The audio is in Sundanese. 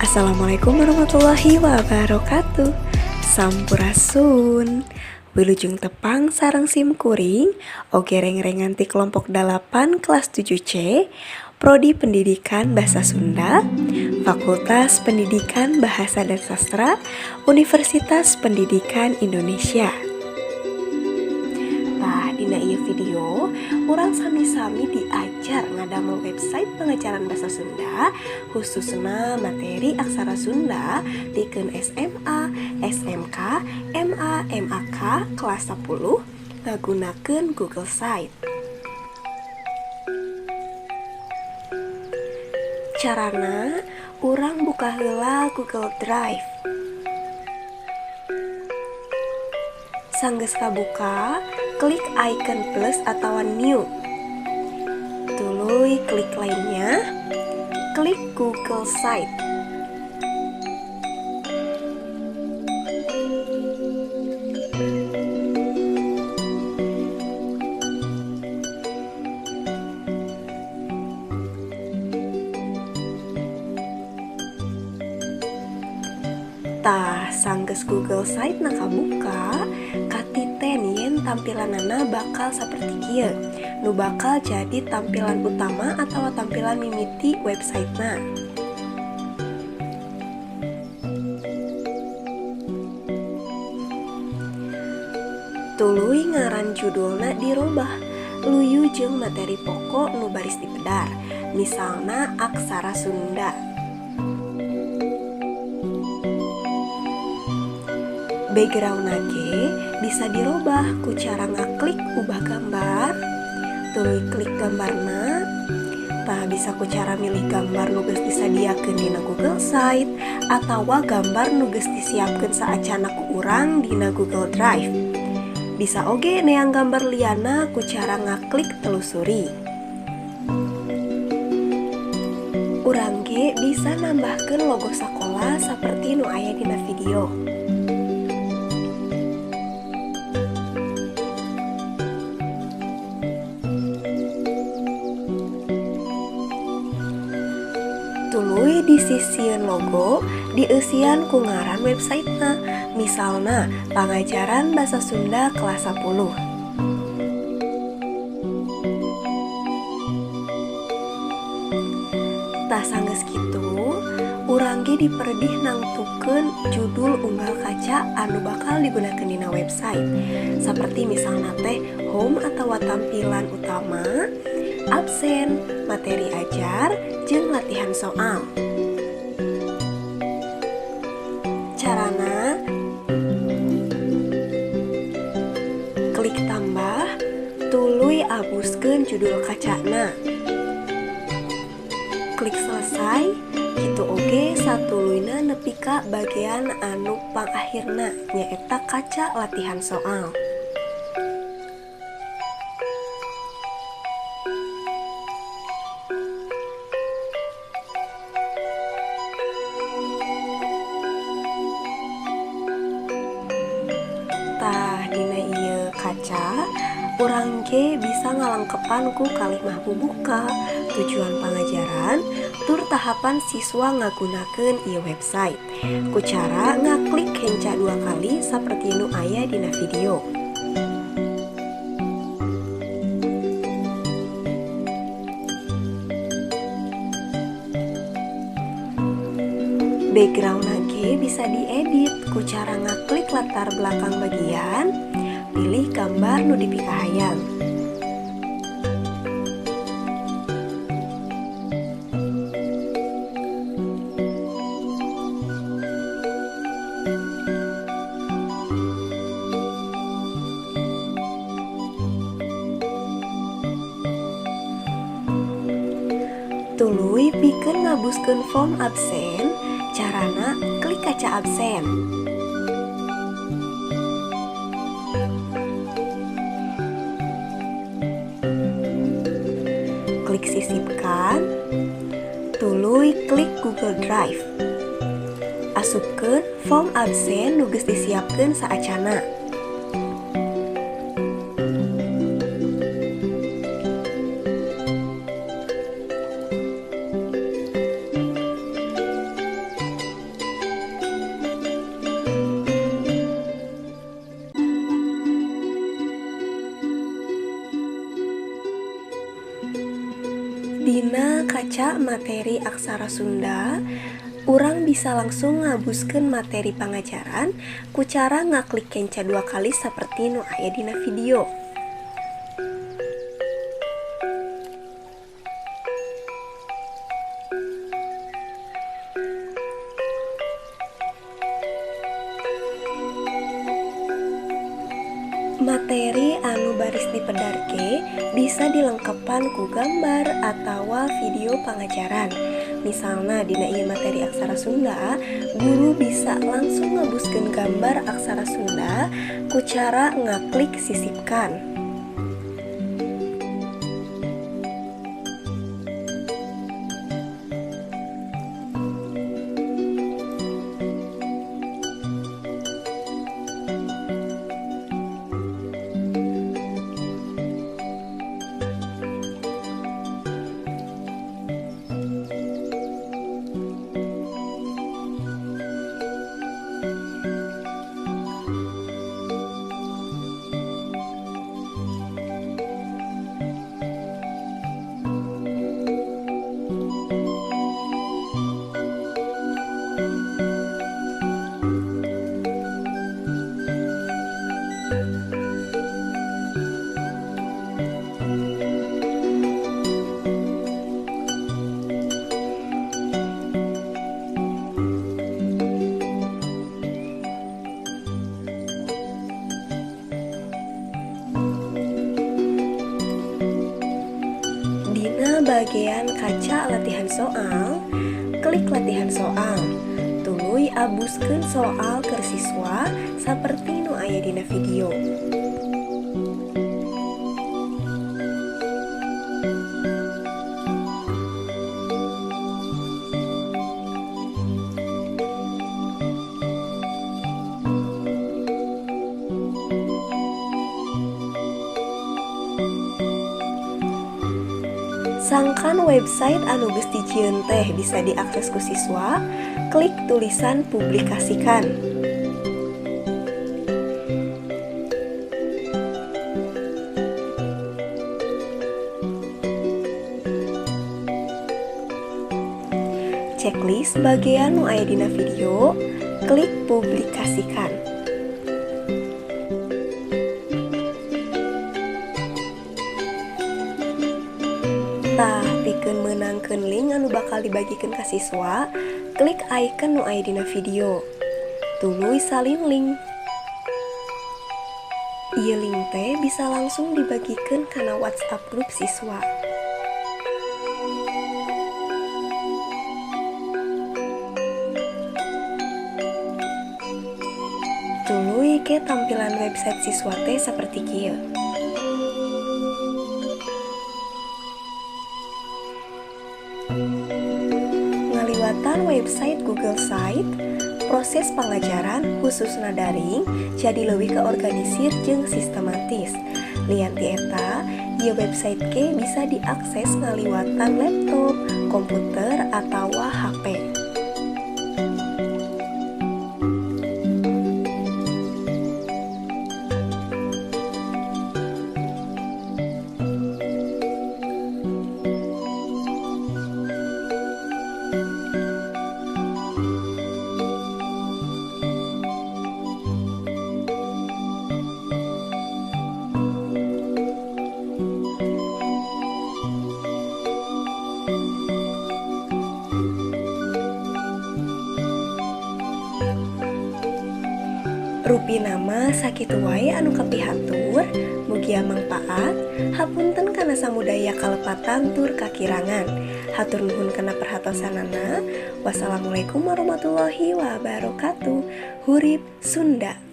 Assalamualaikum warahmatullahi wabarakatuh. Sampurasun. Wilujeng tepang sareng sim kuring oge rengrengan ti kelompok 8 kelas 7C Prodi Pendidikan Bahasa Sunda, Fakultas Pendidikan Bahasa dan Sastra, Universitas Pendidikan Indonesia. Tah, dina ieu video urang sami-sami diajar ngadamel website pengajaran bahasa Sunda, khususna materi aksara Sunda pikeun SMA, SMK, MA, MAK kelas 10 ngagunakeun Google Site. Carana, urang buka heula Google Drive. Sanggeus kabuka, klik icon plus atau new. Tuluy klik lainnya, klik Google Site. Tah, sanggeus Google Site na kabuka, katiten yen tampilanana bakal seperti kieu. Nu bakal jadi tampilan utama atau tampilan mimiti websitena. Tuluy ngaran judulna dirobah, luyu jeung materi pokok nu baris dipedar, misalna aksara Sunda. Background ge bisa dirobah ku cara ngaklik ubah gambar, tuluy klik gambarna. Tah, bisa ku cara milih gambar nu geus disadiakeun dina Google Site atawa gambar nu geus disiapkeun saacana ku urang dina Google Drive. Bisa oge neang gambar liana ku cara ngaklik telusuri. Urang ge bisa nambahkeun logo sakola saperti nu aya dina video. Tuluy di sisieun logo dieusian ku ngaran websitena, misalna Pangajaran Bahasa Sunda kelas 10. Tah, sanggeus kitu, urang ge diperdih nangtukeun judul unggal kaca anu bakal digunakeun dina website. Saperti misalna teh home atawa tampilan utama, absen, materi ajar, jeung latihan soal. Carana, klik tambah, tuluy abuskeun judul kacana. Klik selesai, kitu oge satuluyna nepi ka bagian anu pangakhirna nyaeta kaca latihan soal. Tah, dina ieu kaca urang ge bisa ngalengkepan ku kalimah bubuka, tujuan pangajaran, tur tahapan siswa ngagunakeun ieu website. Ku cara ngaklik kenca 2 kali saperti nu aya dina video. Background ge bisa diedit ku cara ngaklik latar belakang bagian, pilih gambar nu dipikahayang. Tuluy pikeun ngabuskeun form absen, carana klik kaca absen. Klik sisipkan, tuluy klik Google Drive. Asupkeun form absen nu geus disiapkeun saacana. Dina kaca materi aksara Sunda, urang bisa langsung ngabuskeun materi pangajaran ku cara ngaklik kenca 2 kali saperti nu aya dina video. Materi anu baris dipedar ge bisa dilengkepan ku gambar atawa video pangajaran. Misalna dina ieu materi aksara Sunda, guru bisa langsung ngabuskeun gambar aksara Sunda ku cara ngaklik sisipkan. Dina bagian kaca latihan soal, klik latihan soal. Tuluy abuskeun soal keur siswa saperti nu aya dina video. Sangkan website anu geus dijieun teh bisa diakses ku siswa, klik tulisan publikasikan. Checklist bagian nu aya dina video, klik publikasikan. Tah, pikeun meunangkeun link anu bakal dibagikeun ka siswa, klik icon nu aya dina video. Tuluy salin link. Ieu link teh bisa langsung dibagikeun kana WhatsApp grup siswa. Tuluy ke tampilan website siswa teh saperti kieu. Ngaliwatan website Google Site, proses pangajaran khususna daring jadi leuwih keorganisir jeung sistematis. Lian ti eta, ieu website ge bisa diakses ngaliwatan laptop, komputer, atawa HP. Rupina mah sakitu wae anu kapihatur, mugia mangpaat, hapunten kana samudaya kalepatan tur kakirangan. Hatur nuhun kana perhatosanana. Wassalamualaikum warahmatullahi wabarakatuh. Hurip Sunda.